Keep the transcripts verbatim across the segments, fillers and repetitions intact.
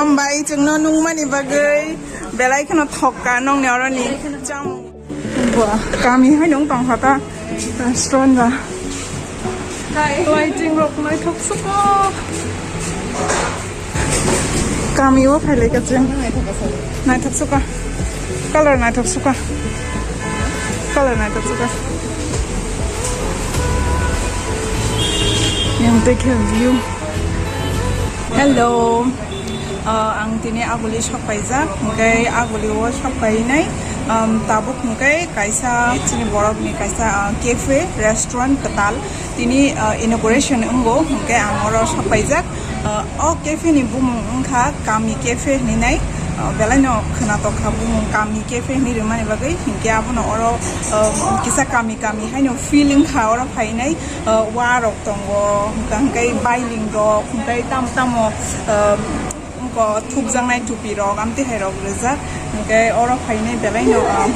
Bai chwngno nungmani bagwi belai kheno thokka nongni oroni chamung. Ba, kami hai nung tong kha ta restaurant ba. Lighting rok naithok suko. Kami o phailai ka chwng. Naithok suka. Color naithok suka. Color naithok suka. Yang take a view. Hello. Uh, ang tini Aguli sok paijak, hwnkhe Aguli o sok painai, um, tabuk hwnkhe kaisa chini borokni kaisa, uh, cafe, restaurant kwtal tini, uh, inauguration wngo, hwnkhe ang oro sok paijak. Uh, o cafe ni bumung wngkha Kami Cafe hinwi nai, uh, belaino khwnatok kha bumung Kami Cafe hinwi rwmani bagwi, hinkhe abono oro, um, kisa kami kami haino feel wngkha oro phainai. Uh, wa rok tongo, hwnkha hwnkhe bailing rok, hwnkhe tamo tamo, um, wngkha thupjaknai tupi rok, amtwi hai rok rijak, hwnkhe oro phainai belaino, um,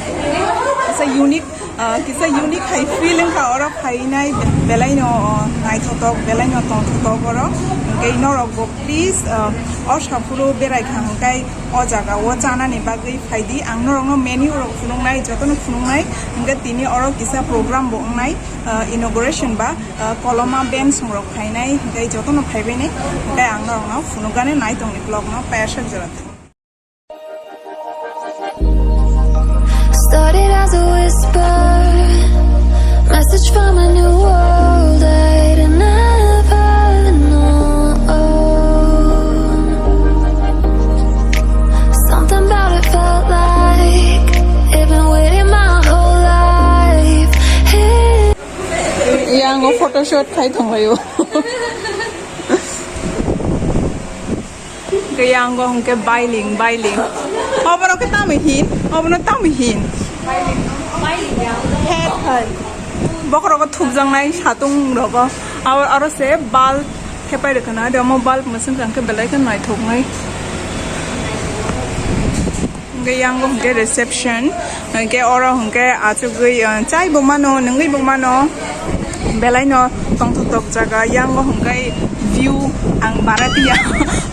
kisa unique, uh, kisa unique hai feel wngkha oro phainai belaino, uh, naithotok, belaino tongthotok oro, hwnkhe norokbo please, uh, o saphuru berai kha hwnkhe o jaga o chanani bagwi phaidi, ang norokno menu rok phunuknai, jotono phunuknai, hwnkhe tini oro kisa program bo wngnai. Uh, inauguration ba, uh, koloma band songrok phainai, hwnkhe jotono phaibainai, hwnkhe ang norokno phunukgani nai tongni vlog no payasajak jora. Started as a whisper, message from a new world I'd never known. Something about it felt like it'd been waiting my whole life. Yang o photoshoot khai tonglaio. Yang o hwnkhe bailing, bailing. Obono khe tamo hin? Obono tamo hin? Head hai. Bokhorogo thupjaknai satung rogo. Aro, aro se bulb thepai rwkha na. Omo bulb mwswk khe belai khe naithoknai. Hwnkhe yang o hwnkhe reception, hwnkhe oro hwnkhe achugwi, uh, chai bo mano, nungwi bo mano, belaino tongthok tok jaga. Yang o hwnkhe view ang bara tiya,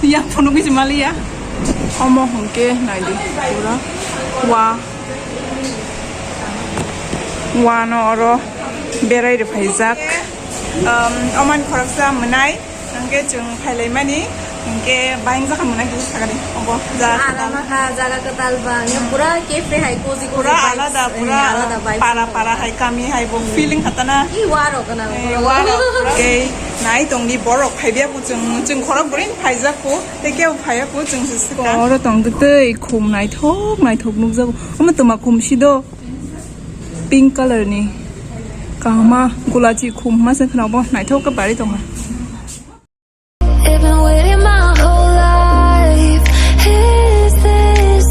yang phunugwi se maliya. Omo hwnkhe naidi pura wa, wa no oro berai rwphaijak. Um, oman khoroksa mwnai. Hwnkhe chwng phailaimani, hwnkhe bayang jakha mwnai kisa sakani. Obo jaga kwtal. Alama kha, jaga kwtal ba, hwnkhe pura cafe hai cozy cozy vibes. Pura alada, pura alada vibes. Para, para hai, kami hai bo feeling khatana. I warok gwnang. Eh, warok pura. Hwnkhe nai tongdi borok phaibiya bo chwng, chwng khorok bwrwi phaijak kho, tei kebo phaiya kho chwng se swkang. Oro tongtwtwi khum naithok naithok nukjago. Omo twma khum sido. Pink color ni kahama gulachi khum hwnma se khwna bo naithok khe barwi tongkha. I've been waiting my whole life. Is this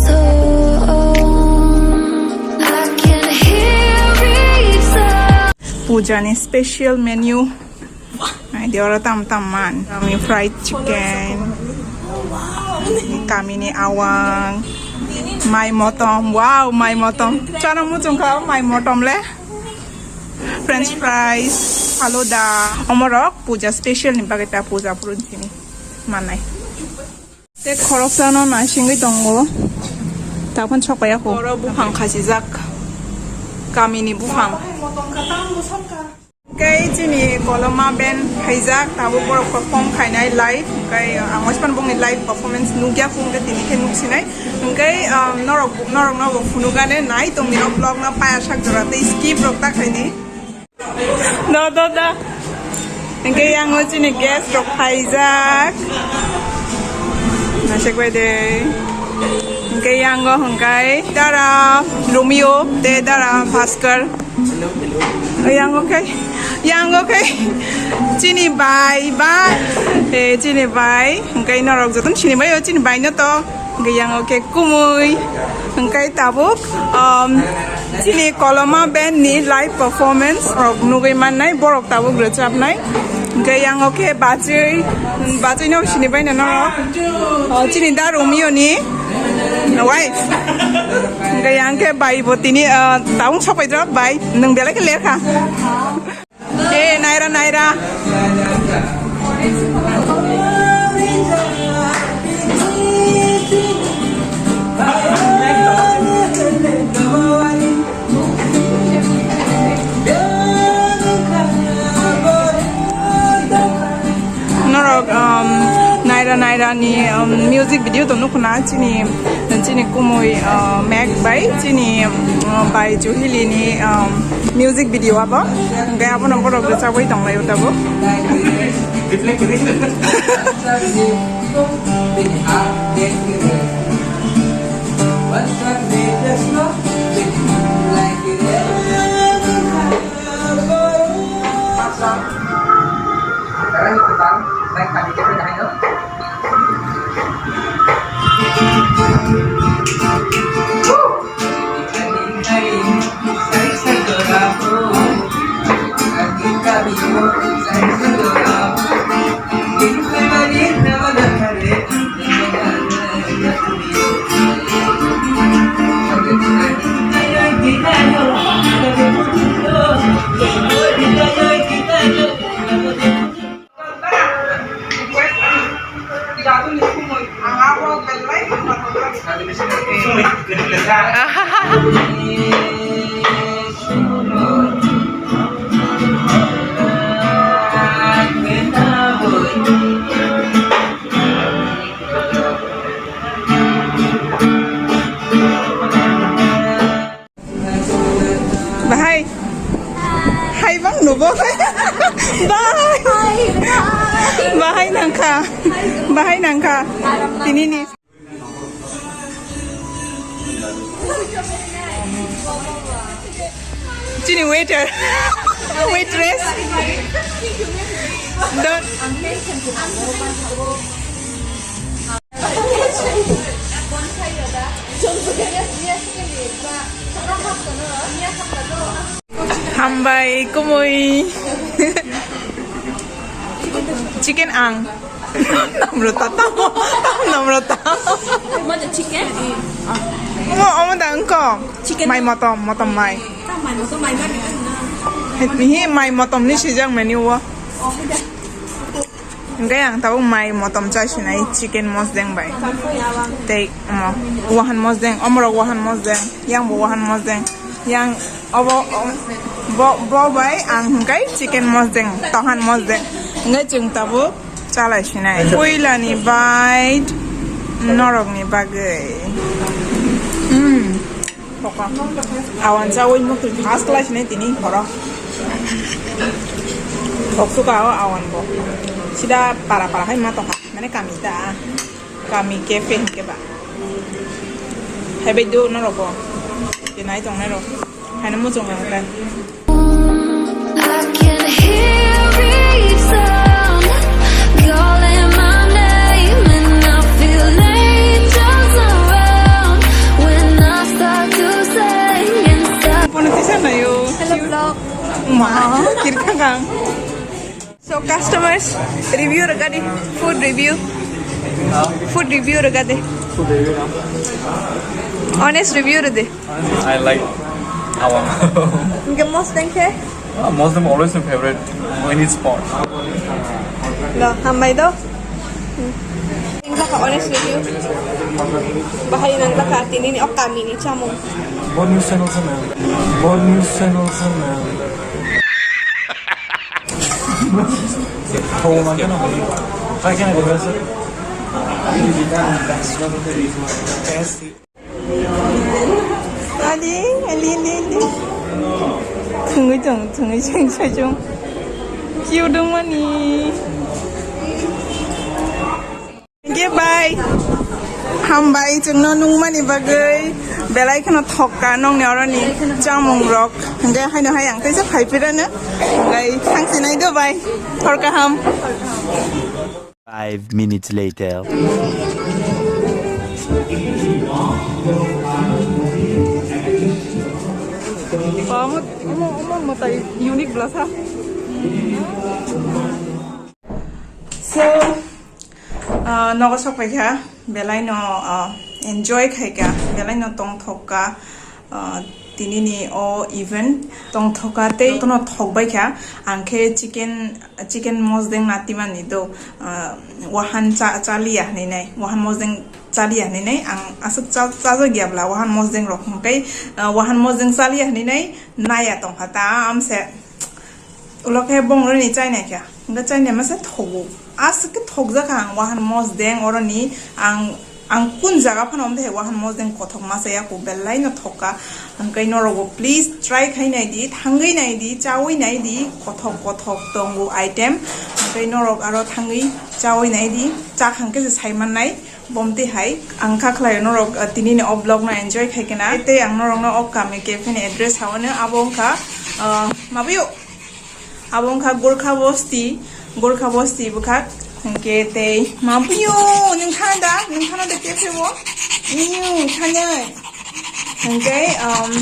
home? I can hear it. Puja ni special menu. Naidi oro tam tam man. Kami fried chicken. Kami ni awang. Mai motom. Wow, mai motom. Chana muchung kha mai motom le. French fries, faloda. Omorok puja special ni bagwi ta puja purun sini manai. Te khoroksano naisingwi tongo. Taphon sokpaiya kho. Oro buphang khachijak. Kamini buphang. Kei chini koloma band phaijak, tabuk borok perform khainai live. Kei ang waispan bongni live performance nukya kho, hwnkhe tini khe nuksinai. Hwnkhe, um, norok, norokno bo phunukgane nai tongni o vlog no paya sak jora tei skip rok ta khaidi. Da, da, da. Hwnkhe yang o chini guest rok phaijak. Nasek bai de. Hwnkhe yang o hwnkhe dara Romeo tei dara Bhaskar. Yang o khe, yang o khe chini bai, bai. Eh, chini bai. Hwnkhe norok jotono sini bai o chini bai no to. Hwnkhe yang o khe kumui. Hwnkhe tabuk, um, chini koloma band ni live performance rok nugwi mannai, borok tabuk rwchapnai. Hwnkhe yang o khe bachwi, bachwi no sini bai no norok. O, chini da Romeo ni wife. Hwnkhe yang khe bai bo tini, uh, tabuk sopai drop bai, nwng belai khe ler kha. Eh, naira, naira. Norok, um, naira naira ni, um, music video to nukuna chini, chini kumui, uh, Mac bai chini, um, bai Juhili ni, um, music video abo. Hingke abono borok rwchapwi tonglaio tabuk. Bahai. Hai bang nubo. Bahai. Bahai nangkha. Bahai nangkha. Tini ni. Chini waiter. Waitress. Don't. Hambai kumui. Chicken ang. Namrota tamo. Namrota. Omo chicken? Omo, omo da engko. Chicken. Mai motom, motom mai. Mai motom mai. Hi mai motom ni sijak menu o. Hingke ang tabuk mai motom chai sinai chicken mosdeng bai. Tei omo wahan mosdeng, omorok wahan mosdeng, yang bo wahan mosdeng, yang obo, om-, bo, bo bai ang hingkai chicken mosdeng, tohan mosdeng. Hingke chwng tabuk chalai sinai. Puila ni bite norok ni bagwi. Hmm. Poka. Awan chawi mukti first class ni tini horo. Thok suka o awan bo. Sida para para hai ma toka. Mane kami ta. Kami cafe hingke ba. Hai bai do norok bo. Tinai tong nai rok. Hai no muchung ang ta. I can hear it sound, calling my name, and I feel angels around when I start to sing and start. Pono tisa nayo. Hello, vlog. Ma, kirkang kang. So, customers, review rwgadi, food review. Food review rwgadi. Food review, no? Honest review rwdi. I like awang. Hingke mosdeng khe? Ah, mosdeng always my favorite. We need spot. Lo, hambai do. Nang jaka honest review. Bahai nang jaka tini ni o kami ni chamung. Bo news channel sana. Bo news channel sana. How am I gonna? How can I do this? Best. Ali, Ali, Ali, Ali. Thungwi tong, thungwi seng seng seng. Kiu dong mani. Thank you, bye. Hambai, chwngno nungmani bagwi. Belai kheno thokka nongni oroni chamung rok. Hingke haino hai ang teisa phai pirano. Hingke thangsinai do, bye. Hor kaham. Five minutes later. Omo, omo, omo mwtai unique bwlasa. So, ah, nogo sok paikha, belai no, ah, enjoy khaikha, belai no tongthokka. Ah, tinini o event tongthoka tei kono thokbai kha. Ang khe chicken, chicken mosdeng natimani do, ah, wahan cha-, chaliya hinwi nai. Wahan mosdeng chaliya hinwi ang aswk cha-, chajak ya bla wahan mosdeng rok hwnkhe, ah, wahan mosdeng chaliya hinwi naiya tongkha ta amse. Ulo khe bong rwni chainai kha, hwnkhe chainai masa thogo. Aswk khe thokjakha ang wahan mosdeng oroni, ang, ang kun jaga phano omo de wahan mosdeng kothok masa ya ko belai no thokka. Hwnkhe norok bo please try khai nai di, thangwi nai di, chawi nai di, kothok kothok tongo item. Hwnkhe norok aro thangwi chawi nai di, chakhang khe se sai mannai. Bomti hai ang kha khlai norok, uh, tini ni o vlog no enjoy khai kena. Tei ang norok no o kami cafe ni address hawano abo wngkha, uh, mabayo. Abo wngkha Gorkha Bosti, Gorkha Bosti bwkhak. Hwnkhe tei mabayo, nwng thana da, nwng thana da cafe o? Nwng thana. Hwnkhe, um,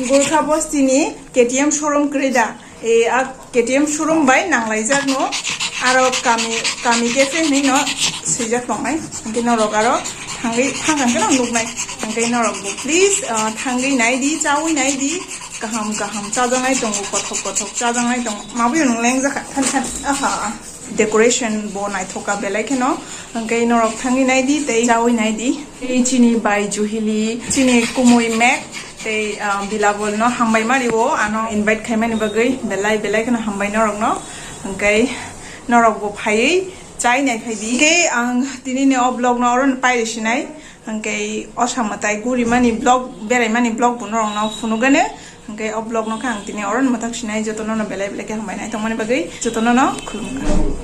Gorkha Bosti ni K T M showroom kwrwi da. E, a K T M showroom bai nanglaijak no, aro kami, kami cafe hinwi no swijak tongnai. Hwnkhe norok aro thangwi, thangkang khe no nuknai. Hwnkhe norok bo please, ah, thangwi nai di, chawi nai di. Kaham kaham chajaknai tongo, kothok kothok chajaknai tongo. Mabuyo nung lengjak kha, than than. Aha. Decoration bo naithok kha belai kheno. Hwnkhe norok thangwi nai di tei chawi nai di. Tei chini bai Juhili, chini kumui Mek, tei, ah, Bilabol no hambai ma rio, ano invite khaimani bagwi belai belai kheno hambai norok no. Hwnkhe norok bo phaiwi chai nai phai di. Hwnkhe ang tini ni o vlog no oro no pai rwsinai. Hwnkhe o samwtai gurimani vlog, beraimani vlog bo norok no phunugano. Hwnkhe o vlog no khe ang tini oro no mwthak sinai, jotono no belai belai khe hambai nai tongmani bagwi, jotono no khulumkha.